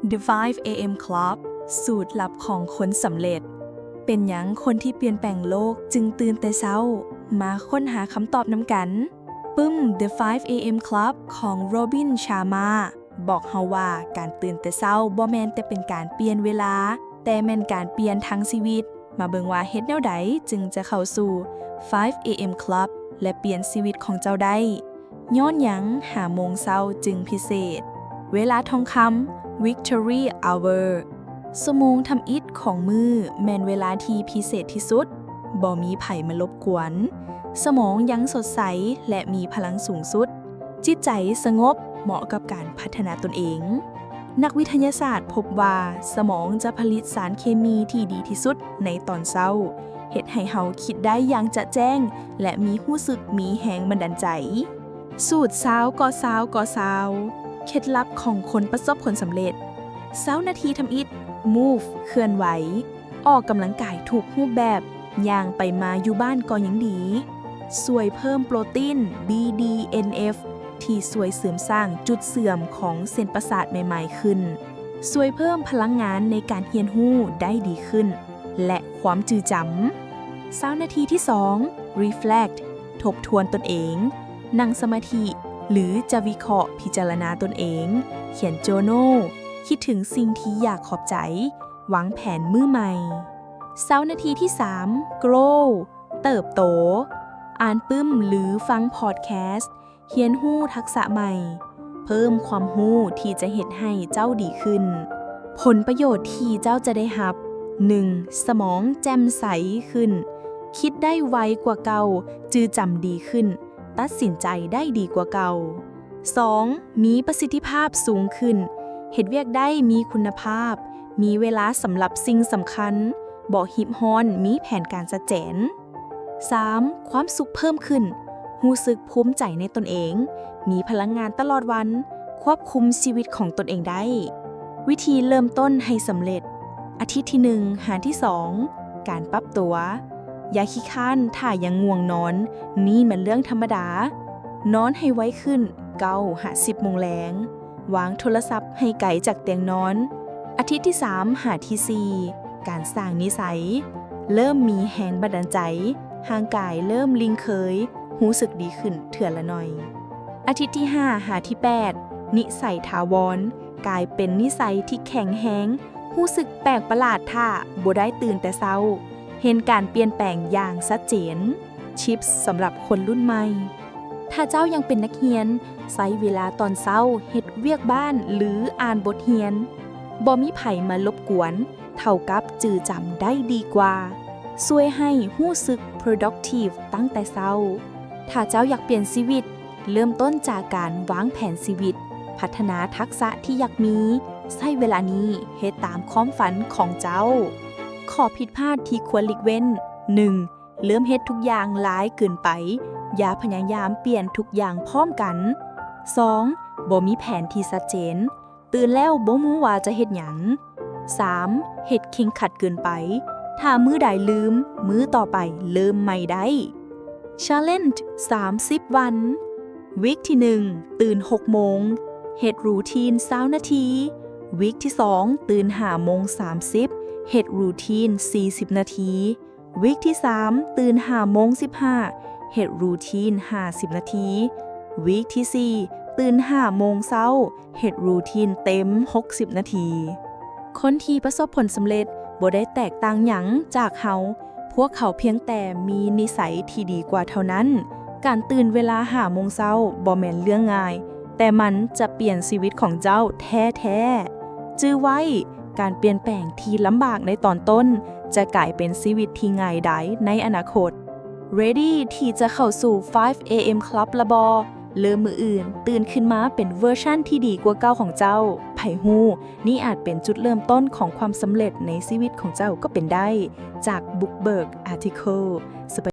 The five a.m. Club ສູດລັບຂອງຄົນສຳເລັດ. ເປັນຫຍັງຄົນທີ່ປ່ຽນແປງໂລກຈຶ່ງຕື່ນແຕ່ເຊົ້າ? ມາຄົ້ນຫາຄຳຕອບນຳກັນ. ປຶ້ມ The five a.m. Club ຂອງ Robin Sharma ບອກເຮົາວ່າ ການຕື່ນແຕ່ເຊົ້າບໍ່ແມ່ນແຕ່ເປັນການປ່ຽນເວລາ, ແຕ່ແມ່ນການປ່ຽນທັງຊີວິດ. ມາເບິ່ງວ່າເຮັດແນວໃດຈຶ່ງຈະເຂົ້າສູ່ five a.m. Club ແລະ ປ່ຽນຊີວິດຂອງເຈົ້າໄດ້. ຍ້ອນຫຍັງຫ້າໂມງເຊົ້າຈຶ່ງພິເສດ? ເວລາທອງຄຳ Victory Hour ຊົ່ວໂມງທຳອິດຂອງມື້ແມ່ນເວລາທີ່ພິເສດທີ່ສຸດ. ບໍ່ມີໃຜມາລົບກວນ. ສະໝອງຍັງສົດໃສ ແລະ ມີພະລັງສູງສຸດ. ຈິດໃຈສະຫງົບ ເໝາະກັບການພັດທະນາຕົນເອງ. ນັກວິທະຍາສາດພົບວ່າ ສະໝອງຈະຜະລິດສານເຄມີທີ່ດີທີ່ສຸດໃນຕອນເຊົ້າ, ເຮັດໃຫ້ເຮົາຄິດໄດ້ຢ່າງຈະແຈ້ງ ແລະ ມີຮູ້ສຶກມີແຮງບັນດານໃຈ. ສູດຊາວກໍຊາວກໍຊາວ ເຄັດລັບຂອງຄົນປະສົບຜົນສຳເລັດ. ຊາວນາທີທຳອິດ Move ເຄື່ອນໄຫວ. ອອກກຳລັງກາຍທຸກຮູບແບບ, ຍ່າງໄປມາຢູ່ບ້ານກໍຍັງດີ. ຊ່ວຍເພີ່ມໂປຣຕີນ BDNF ທີ່ຊ່ວຍເສີມສ້າງຈຸດເຊື່ອມຂອງເສັ້ນປະສາດໃໝ່ໆຂຶ້ນ. ຊ່ວຍເພີ່ມພະລັງງານໃນການຮຽນຮູ້ໄດ້ດີຂຶ້ນ ແລະ ຄວາມຈື່ຈຳ. ຊາວນາທີທີສອງ Reflect ທົບທວນຕົນເອງ, ນັ່ງສະມາທິ ຫຼື ຈະວິເຄາະພິຈາລະນາຕົນເອງ, ຂຽນ Journal, ຄິດເຖິງສິ່ງທີ່ຢາກຂອບໃຈ, ວາງແຜນມື້ໃໝ່. ຊາວນາທີທີສາມ Grow ເຕີບໂຕ. ອ່ານປຶ້ມ ຫຼື ຟັງພອດແຄສ, ຮຽນຮູ້ທັກສະໃໝ່, ເພີ່ມຄວາມຮູ້ທີ່ຈະເຮັດໃຫ້ເຈົ້າດີຂຶ້ນ. ຜົນປະໂຫຍດທີ່ເຈົ້າຈະໄດ້ຮັບ, ໜຶ່ງ ສະໝອງແຈ່ມໃສຂຶ້ນ, ຄິດໄດ້ໄວກວ່າເກົ່າ, ຈື່ຈຳດີຂຶ້ນ, ຕັດສິນໃຈໄດ້ດີກວ່າເກົ່າ. ສອງ ມີປະສິດທິພາບສູງຂຶ້ນ, ເຮັດວຽກໄດ້ມີຄຸນນະພາບ, ມີເວລາສຳລັບສິ່ງສຳຄັນ, ບໍ່ຮີບຮ້ອນ, ມີແຜນການຊັດເຈນ. ສາມ ຄວາມສຸກເພີ່ມຂຶ້ນ, ຮູ້ສຶກພູມໃຈໃນຕົນເອງ, ມີພະລັງງານຕະຫຼອດວັນ, ຄວບຄຸມຊີວິດຂອງຕົນເອງໄດ້. ວິທີເລີ່ມຕົ້ນໃຫ້ສຳເລັດ. ອາທິດທີໜຶ່ງຫາທີສອງ ການປັບຕົວ. ຢ່າຂີ້ຄ້ານຖ້າຍັງງ່ວງນອນ, ນີ້ແມ່ນເລື່ອງທຳມະດາ. ນອນໃຫ້ໄວຂຶ້ນ ເກົ້າຫາສິບໂມງແລງ. ວາງໂທລະສັບໃຫ້ໄກຈາກຕຽງນອນ. ອາທິດທີສາມຫາທີສີ່ ການສ້າງນິໄສ. ເລີ່ມມີແຮງບັນດານໃຈ, ຮ່າງກາຍເລີ່ມລິ້ງເຄີຍ, ຮູ້ສຶກດີຂຶ້ນເທື່ອລະໜ້ອຍ. ອາທິດທີຫ້າຫາທີແປດ ນິໄສຖາວອນ, ກາຍເປັນນິໄສທີ່ແຂງແຮງ, ຮູ້ສຶກແປກປະຫຼາດຖ້າບໍ່ໄດ້ຕື່ນແຕ່ເຊົ້າ. ເຫັນການປ່ຽນແປງຢ່າງຊັດເຈນ. ທິບສຳລັບຄົນລຸ້ນໃໝ່. ຖ້າເຈົ້າຍັງເປັນນັກຮຽນ, ໃຊ້ເວລາຕອນເຊົ້າເຮັດວຽກບ້ານ ຫຼື ອ່ານບົດຮຽນ. ບໍ່ມີໃຜມາລົບກວນ ເທົ່າກັບຈື່ຈຳໄດ້ດີກວ່າ. ຊ່ວຍໃຫ້ຮູ້ສຶກ productive ຕັ້ງແຕ່ເຊົ້າ. ຖ້າເຈົ້າຢາກປ່ຽນຊີວິດ, ເລີ່ມຕົ້ນຈາກການວາງແຜນຊີວິດ, ພັດທະນາທັກສະທີ່ຢາກມີ, ໃຊ້ເວລານີ້ເຮັດຕາມຄວາມຝັນຂອງເຈົ້າ. ຂໍ້ຜິດພາດທີ່ຄວນຫຼີກເວັ້ນ, ໜຶ່ງ ເລີ່ມເຮັດທຸກຢ່າງຫຼາຍເກີນໄປ, ຢ່າພະຍາຍາມປ່ຽນທຸກຢ່າງພ້ອມກັນ. ສອງ ບໍ່ມີແຜນທີ່ຊັດເຈນ, ຕື່ນແລ້ວບໍ່ຮູ້ວ່າຈະເຮັດຫຍັງ. ສາມ ເຮັດເຄັ່ງຄັດເກີນໄປ, ຖ້າມື້ໃດລືມ, ມື້ຕໍ່ໄປເລີ່ມໃໝ່ໄດ້. Challenge ສາມສິບວັນ. ວິກທີໜຶ່ງ ຕື່ນຫົກໂມງ, ເຮັດ routine ຊາວນາທີ. ວິກທີສອງ ຕື່ນຫ້າໂມງສາມສິບ, ເຮັດ routine ສີ່ສິບນາທີ. ວິກທີສາມ ຕື່ນຫ້າໂມງສິບຫ້າ, ເຮັດ routine ຫ້າສິບນາທີ. ວິກທີສີ່ ຕື່ນຫ້າໂມງເຊົ້າ, ເຮັດ routine ເຕັມຫົກສິບນາທີ. ຄົນທີ່ປະສົບຜົນສຳເລັດບໍ່ໄດ້ແຕກຕ່າງຫຍັງຈາກເຮົາ, ພວກເຂົາພຽງແຕ່ມີນິໄສທີ່ດີກວ່າເທົ່ານັ້ນ. ການຕື່ນເວລາຫ້າໂມງເຊົ້າບໍ່ແມ່ນເລື່ອງງ່າຍ, ແຕ່ມັນຈະປ່ຽນຊີວິດຂອງເຈົ້າແທ້ໆ. ຈື່ໄວ້, ການປ່ຽນແປງທີ່ລຳບາກໃນຕອນຕົ້ນ ຈະກາຍເປັນຊີວິດທີ່ງ່າຍດາຍໃນອະນາຄົດ. Ready ທີ່ຈະເຂົ້າສູ່ five a.m. Club ລະບໍ? ເລີ່ມມື້ອື່ນ, ຕື່ນຂຶ້ນມາເປັນເວີຊັນທີ່ດີກວ່າເກົ່າຂອງເຈົ້າ. ໃຜຮູ້, ນີ້ອາດເປັນຈຸດເລີ່ມຕົ້ນຂອງຄວາມສຳເລັດໃນຊີວິດຂອງເຈົ້າກໍເປັນໄດ້. ຈາກ Bookbug Article.